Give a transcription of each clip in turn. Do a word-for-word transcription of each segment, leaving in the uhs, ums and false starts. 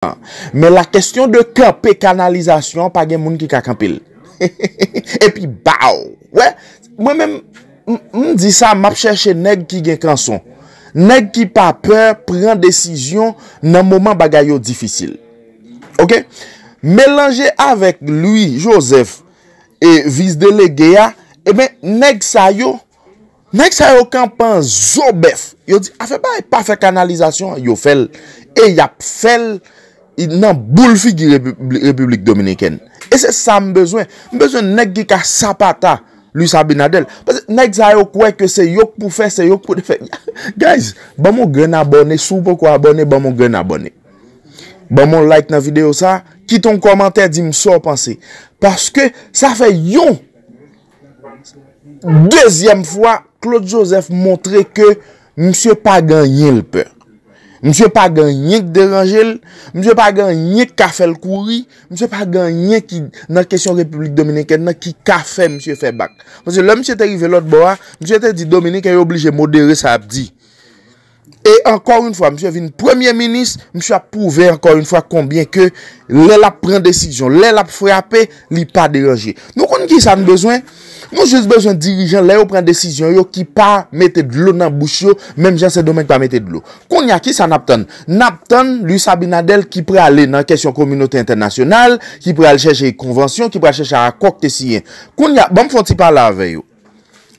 Men la kesyon de kanpe kanalizasyon an, pa gen moun ki ka kanpe l. Epi baw. Wè, mwen menm, m, m di sa, m ap chèche nèg ki gen kanson. Nèg ki pa pè pran desizyon nan moman bagay yo difisil. Oke? Melanje avèk Louis Joseph e vis delege a, ebyen, nèg sa yo, nèg sa yo kanpe an zo bèf. Yo di, afè pa, pa fè kanalizasyon an, yo fè l. E y ap fè l nan boul figi Repibli-, Repiblik Dominikèn. E se sa m bezwen. M bezwen nèg ki ka sapata Luis Abinader. Paske nèg sa yo kwè ke se yo k pou fè, se yo k pou fè. Guys, ban m yon grenn abòne. Si w poko abòne, ban m yon grenn abòne. Ban m yon like nan videyo sa. Kite yon kòmantè, di m sa w panse. Paske sa fè yon dezyèm fwa, Claude Joseph montre ke misye pa gen anyen l pè. Misye pa gen anyen k deranje l. Misye pa gen anyen k ka fè l kouri. Misye pa gen anyen ki, nan kesyon Repiblik Dominikèn nan, ki ka fè misye fè bak. Paske lè misye te rive lòt bò a, misye te di Dominiken yo oblije modere sa y ap di. E ankò yon fwa, misye vin premye minis, misye ap pwouve ankò yon fwa konbyen ke lè l ap pran desizyon, lè l ap frape, li pa deranje. Nou konn ki sa n bezwen? Nou jis bezwen dirijan, lè yo pran desizyon yo, ki pa mete dlo nan bouch yo, menm jan Sendomeng pa mete dlo. Kounye a, ki sa n ap tann? N ap tann Luis Abinader ki prale nan kesyon kominote entènasyonal, ki pral chèche konvansyon, ki pral chèche akò ki te siyen. Kounye a, ban m fè yon ti pale avè yo.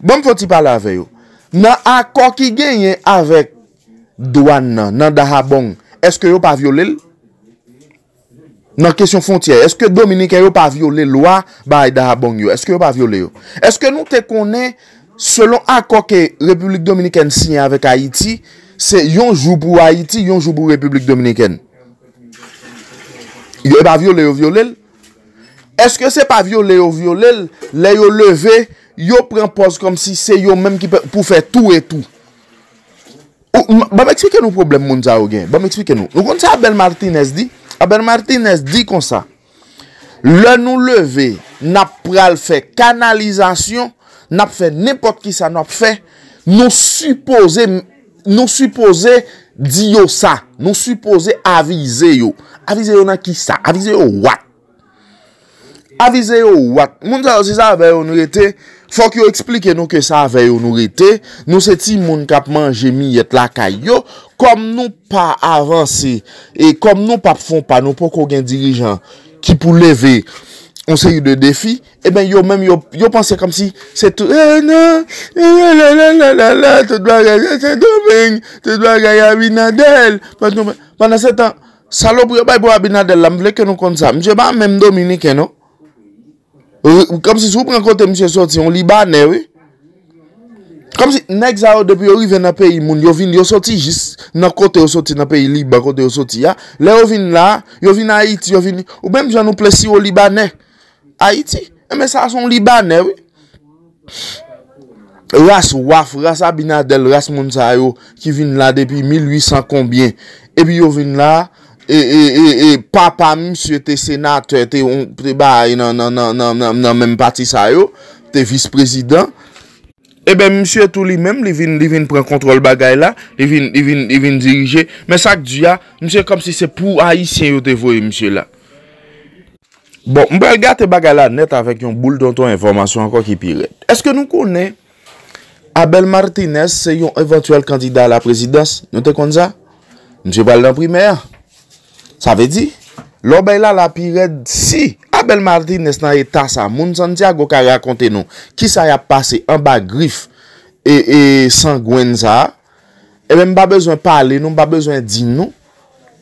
Ban m fè yon ti pale avè yo. Nan akò ki genyen avèk dwàn nan, nan Dahabong, èske yo pa vyole l? Nan kesyon fwontyè, èske Dominiken yo pa vyole lwa bay Dahabong yo? Èske yo pa vyole yo? Èske nou te konnen, selon akò ke Repiblik Dominikèn siyen avèk Ayiti, se yon jou pou Ayiti, yon jou pou Repiblik Dominikèn? Yo pa vyole, yo vyole l? Èske se pa vyole yo vyole l, lè yo leve, yo pran pòz kòmsi se yo menm ki pe-, pou fè tou e tou? Ou, m, ban m eksplike nou pwoblèm moun sa yo gen. Ban m eksplike nou. Nou konn sa Abel Martinez di? Abel Martinez di konsa, lè nou leve, n ap pral fè kanalizasyon, n ap fè nenpòt ki sa n ap fè, nou sipoze, nou sipoze di yo sa. Nou sipoze avize yo. Avize yo nan ki sa? Avize yo what? Avize yo what? Moun sa yo, se sa avè yo nou rete. Fòk yo eksplike nou ke sa avè yo nou rete. Nou se timoun k ap manje miyèt lakay yo. Kòm nou pa avanse, e kòm nou p ap fè yon pa, nou poko gen dirijan ki pou leve yon seri de defi, ebyen, yo menm, yo, yo panse kòmsi se tout, eh, non, eh, la, la, la, la, la, tout bagay, se Sendomeng, tout bagay Abinader. Pandan, pandan se tan, salopri yo bay pou Abinader la, m vle ke nou konn sa. Misye pa menm Dominiken, non. Ri-, kòmsi si w pran kote misye soti, yon Libanè, wi. Kòmsi nèg sa yo, depi yo rive nan peyi moun, yo vin, yo soti jis nan kote yo soti, nan peyi Liban, kote yo soti a. Lè yo vin la, yo vin Ayiti, yo vin, ou menm jan nou plen siwo Libanè. Ayiti, enben sa se yon Libanè, wi. Ras Waf, ras Abinader, ras moun sa yo ki vin la depi mil uit san konbyen. Epi yo vin la, e, e, e, e, papa misye te senatè, te, te bay nan, nan, nan, nan, nan, nan menm pati sa yo, te vis prezidan. Ebyen, misye tou li menm, li vin, li vin pran kontwòl bagay la, li vin, li vin, li vin dirije. Men sa k di a, misye kòmsi se pou Ayisyen yo te voye misye la. Bon, m pral gate bagay la nèt avèk yon boul tonton enfòmasyon ankò ki pi rèd. Èske nou konnen Abel Martinez se yon evantyèl kandida a la prezidans? Nou te konn sa? Misye pral nan primè a. Sa vle di, lè w bay la la pi rèd, si Abel Martinez nan eta sa, moun Santiago ka rakonte nou kisa y ap pase anba grif e, e sangwen sa a, ebyen, m pa bezwen pale nou, m pa bezwen di nou,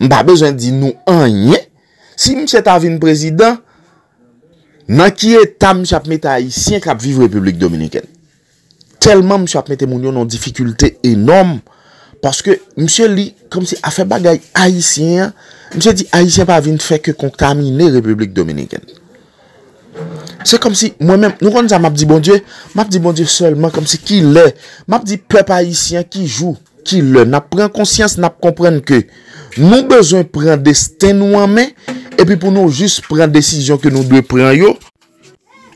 m pa bezwen di nou anyen. Si misye ta vin prezidan, nan ki eta misye ap mete Ayisyen k ap viv Repiblik Dominikèn? Tèlman misye ap mete moun yo nan difikilte enòm. Paske misye li, kòmsi afè bagay Ayisyen an, misye di Ayisyen pa vin fè ke kontamine Repiblik Dominikèn. Se kòmsi, mwen menm, nou konn sa m ap di Bondye? M ap di Bondye sèlman kòmsi kilè, m ap di pèp ayisyen ki jou, kilè n ap pran konsyans, n ap konprann ke nou bezwen pran desten nou an men, epi pou nou jis pran desizyon ke nou dwe pran yo.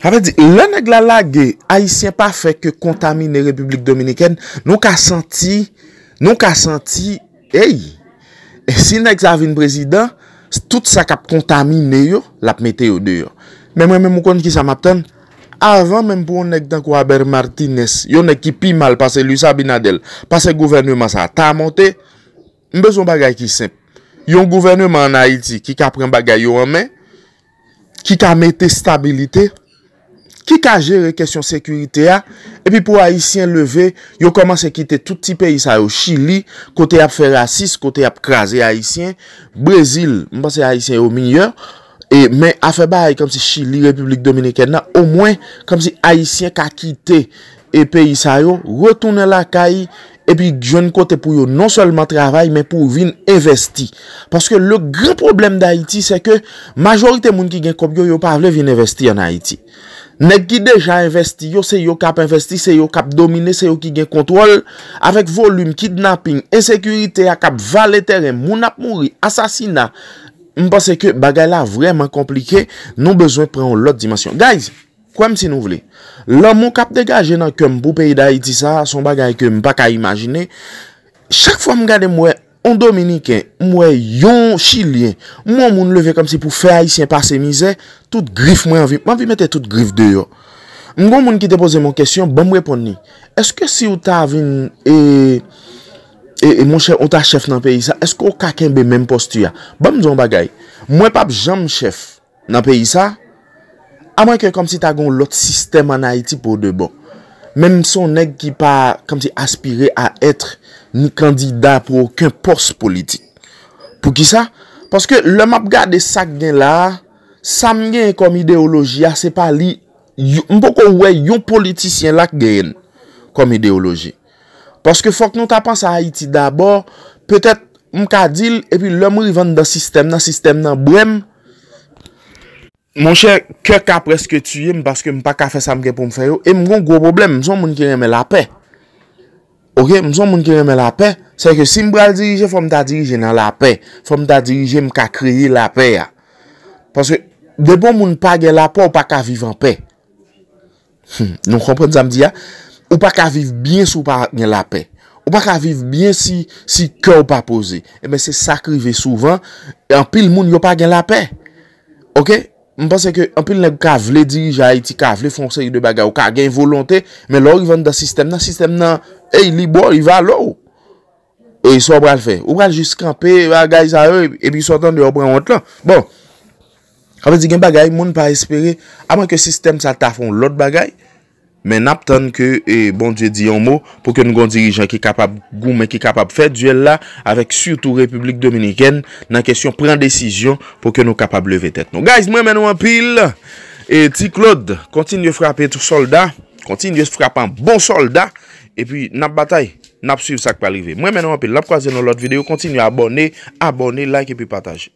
Sa vle di, lè nèg la lage, Ayisyen pa fè ke kontamine Repiblik Dominikèn, nou ka santi, nou ka santi, ey, e si nèg sa vin prezidan, Tout sa k ap kontamine yo, l ap mete yo deyò. Men mwen menm, ou konn kisa m ap tann? Avan menm pou yon nèg tankou Abel Martinez, yon nèg ki pi mal pase Luis Abinader, pase gouvèneman sa a, ta monte, m bezwen yon bagay ki senp. Yon gouvèneman ann Ayiti ki ka pran bagay yo an men, ki ka mete stabilite, ki ka jere kesyon sekirite a, epi pou Ayisyen leve, yo kòmanse kite tout ti peyi sa yo, Chili, kote y ap fè rasis, kote y ap kraze Ayisyen, Brezil, m panse Ayisyen yo miyò, e, men afè bagay kòmsi Chili, Repiblik Dominikèn nan, omwen, kòmsi Ayisyen ka kite, e, peyi sa yo, retounen lakay, epi jwenn kote pou yo non sèlman travay, men pou vin envèsti. Paske le gran pwoblèm Dayiti, se ke majorite moun ki gen kòb yo, yo pa vle vin envèsti ann Ayiti. Nèg ki deja envèsti yo, se yo k ap envèsti, se yo k ap domine, se yo ki gen kontwòl. Avèk volim kidnaping, ensekirite a k ap vale tèren, moun ap mouri, asasina, m panse ke bagay la vrèman konplike, nou bezwen pran yon lòt dimansyon. Guys, kwè m si nou vle. Lanmou k ap degaje nan kè m pou peyi Dayiti sa a, se yon bagay ke m pa ka imajine. Chak fwa m gade, m wè yon Dominiken, m wè yon Chilyen, m wè yon moun leve kòmsi pou fè Ayisyen pase mizè, tout grif mwen anvi, m anvi mete tout grif deyò. M gon moun ki te poze m yon kesyon, ban m reponn li. Èske si w ta vin, e, e, e, monchè, ou ta chèf nan peyi sa, èske w ka kenbe menm pòsti a? Ban m di w yon bagay. Mwen p ap janm chèf nan peyi sa, amwenke kòmsi ta gen yon lòt sistèm ann Ayiti pou de bon. Men m se yon nèg ki pa kòmsi aspire a èt ni kandida pou okenn pòs politik. Poukisa? Paske lè m ap gade sa k gen la a, sa m genyen kòm ideyoloji a, se pa li, yo, m poko wè yon politisyen la k genyen l kòm ideyoloji. Paske fòk nou ta panse a Ayiti dabò, petèt m ka di l, epi lè m rive anndan sistèm nan, sistèm nan bwè m, monchè, kè ka prèske tiye m paske m pa ka fè sa m gen pou m fè yo, e m gon gwo pwoblèm, m se yon moun ki renmen lapè. Oke, m se yon moun ki renmen lapè, sèke si m pral dirije, fò m ta dirije nan lapè, fò m ta dirije, m ka kreye lapè a. Paske depi yon moun pa gen lapè, ou pa ka viv anpè. Hmm, nou konprann sa m di a? Ou pa ka viv byen si w pa gen lapè. Ou pa ka viv byen si, si kè w pa poze. Enben, se sa k rive souvan. Anpil moun, yo pa gen lapè. Oke? M panse ke anpil nèg ka vle dirije Ayiti, ka vle fè yon seri de bagay, ou ka gen volonte, men lè w rive anndan sistèm nan, sistèm nan, ey, li ba w, li vale w. E sa w pral fè? Ou pral jis kanpe bagay sa yo, epi sa w tande, w pran wont lan. Bon, sa vle di gen bagay moun pa espere, amwenke sistèm sa ta fè yon lòt bagay, men n ap tann ke, e, Bondye di yon mo pou ke nou gen yon dirijan ki kapab goumen, ki kapab fè dyèl la avèk sitou Repiblik Dominikèn nan kesyon pran desizyon pou ke nou kapab leve tèt nou. Guys, mwen renmen nou anpil. E Ti Claude, kontinye frape tou sòlda, kontinye frape an bon sòlda, epi n ap batay. N ap swiv sa k pral rive. Mwen renmen nou anpil. N ap kwaze nan lòt videyo. Kontinye abòne, abòne, like epi pataje.